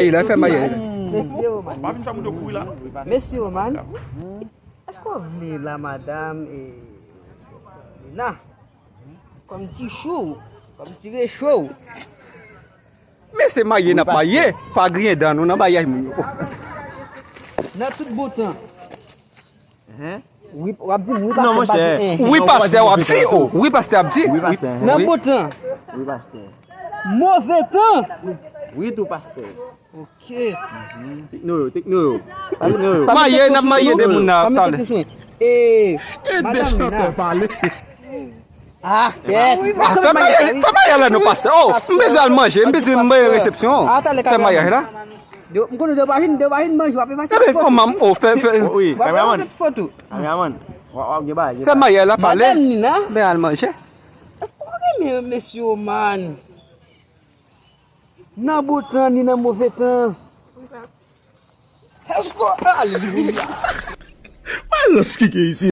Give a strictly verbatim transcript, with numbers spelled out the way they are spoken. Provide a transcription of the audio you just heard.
E la fè maryaj la. Mesye Roman. Mesye Roman. Èske w vle la madam e Lina? Kòm ti chou, kòm ti recho. Men se marye n ap marye, pa griyen dan nou nan maryaj moun yo. Nan tout bon tan. Wi, w ap di m wi, pastè, w ap di, eh. Wi pastè w ap di, oh, wi pastè ap di. Wi pastè. Nan bon tan. Wi pastè. Move tan. Wi tou pastè. Ok. Tekno yo, tekno yo. Tekno yo. Marye n ap marye de moun nan ap pale. Eh, madam Lina. Ah, kèt. Fè maryaj la non pastè. Oh, m bezwen al manje, m bezwen mwen resepsyon. Fè maryaj la. M konnen de pa vin, de pa vin manje, w ap efase. Ebe fò m o fè fè. Wi, kameraman. Foto. Kameraman. W ap gen bagay. Fè maryaj la pale. Madam Lina. Ben al manje. Èske w renmen mesye Roman? Nan bon tan ni nan move tan. Èske w... Alelouya. Balans ki gen isi.